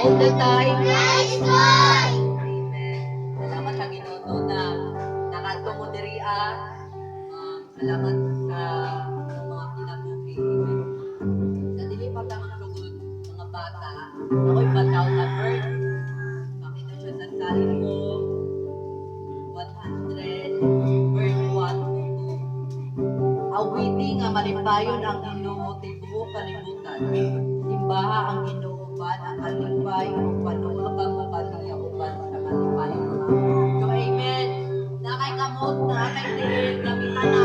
All the time. Amen. Salamat sa Ginoo na nakaadto mo diri ah. Salamat sa mga kinabuhi. Amen. Sa dili pa ta magsugod, mga bata, ako'y bataw na verse. Makita siya sa Salmo 100 verse 1 to 2. Awiti nga malipayon ang Ginoo, tibuok kalibutan. Simbaha ang Ginoo uban ang kalipay ug panuol kamo kaniya uban sa kalipayon. So amen. Naa kay kamot, naa kay tiil, gamitan na.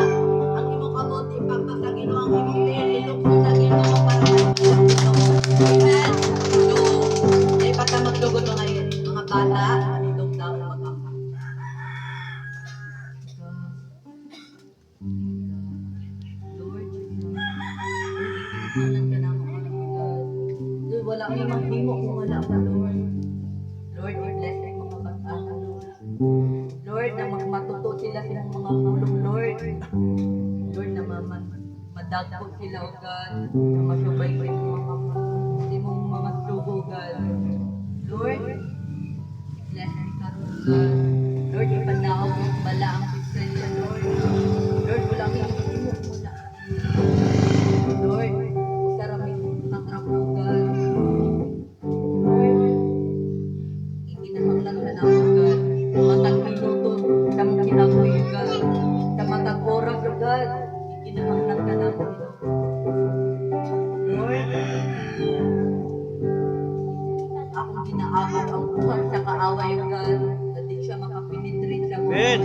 Ang imong kamot ipakpak sa Ginoo, ang imong tiil ilukso sa Ginoo para may ang Ginoo. Amen. So, dili pa ta magsugod, mga bata, manindog daw mag-ampo. Lord Jesus, Lord, ikinahanglan ka namo karon, God. Lord, wala mi mahimo kung wala ka, Lord. Lord, i-bless ang mga bata, Lord. Lord, na matuto sila sa imong mga pulong, Lord. Lord, na madagko sila, O God, na masubay sa imong mga sugo, God. Lord, bless mi karon, God. Lord, ipanaog yung bala ang presensya, Lord. Lord, wala mi mahimo kung wala ka. Lord, usara mi katrapo, God. Lord, ikinahanglan ka namo, God. Matag minuto sa mong kinabuhi, God. Sa matag oras, O God, ikinahanglan ka namo, Ginoo. Lord, akong ginaabot ang buhat sa kaaway, O God, na di siya makapenetrate sa mo. Amen.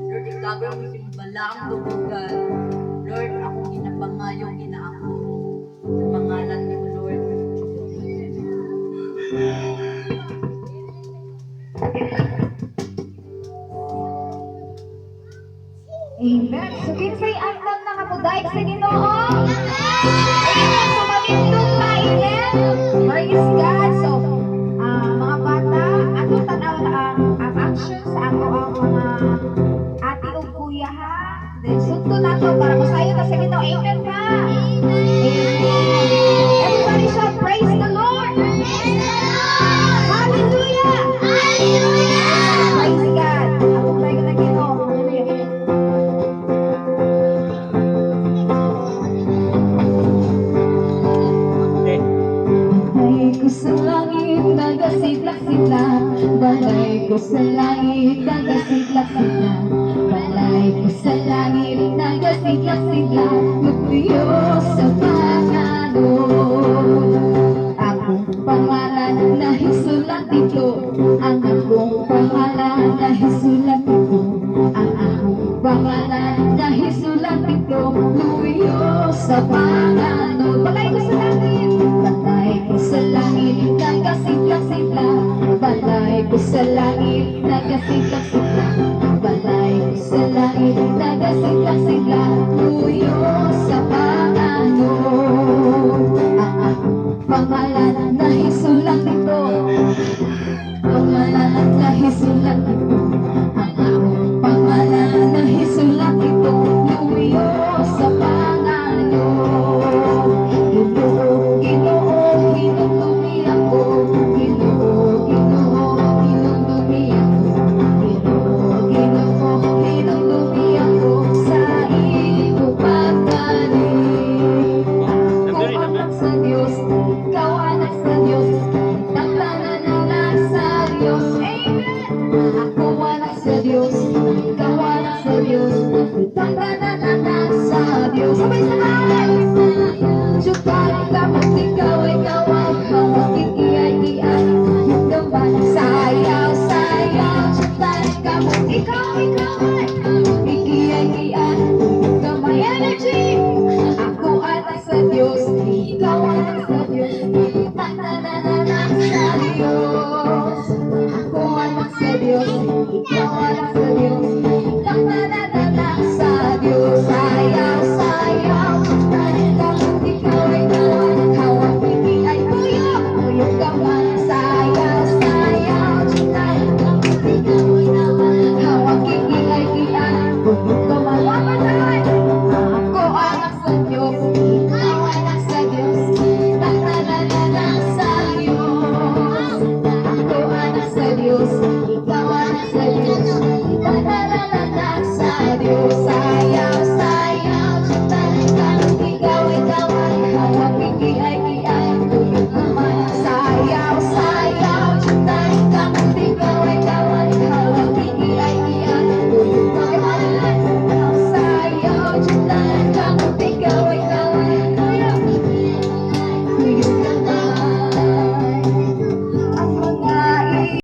Lord, i-cover mo si balaang dugo, God. Lord, akong ginapangayo, ginaako. Sa pangalan ni Lord. Amen. Amen. So kinsay andam na nga modaig sa Ginoo? Amen. So mamindot ta. Amen. Praise God. So mga bata, atong tan-aw na ang action sa ato ang mga ate ug kuya ha. Then sundon nato para masayo ta sa Ginoo. Amen ba? Amen. Everybody shout, "Praise the Lord." Hallelujah. Praise God. Atong tayo na Ginoo. Hallelujah. Eh. Balay ko sa langit, nagasidlak-sidlak. Balay ko sa langit, nagasidlak-sidlak. Balay ko sa langit, nagasidlak-sidlak. Magtuyo sa panganod. Akong pangalan nahisulat dito. Ang akong pangalan nahisulat dito. Ang akong pangalan nahisulat dito. Luyo sa panganod. Balay ko sa langit. Balay ko sa langit, nagasidlak-sidlak. Balay ko sa langit, nagasidlak-sidlak. Balay ko sa langit, nagasidlak-sidlak. Luyo sa panganod. Ang akong pangalan nahisulat dito. Pangalan nahisulat dito.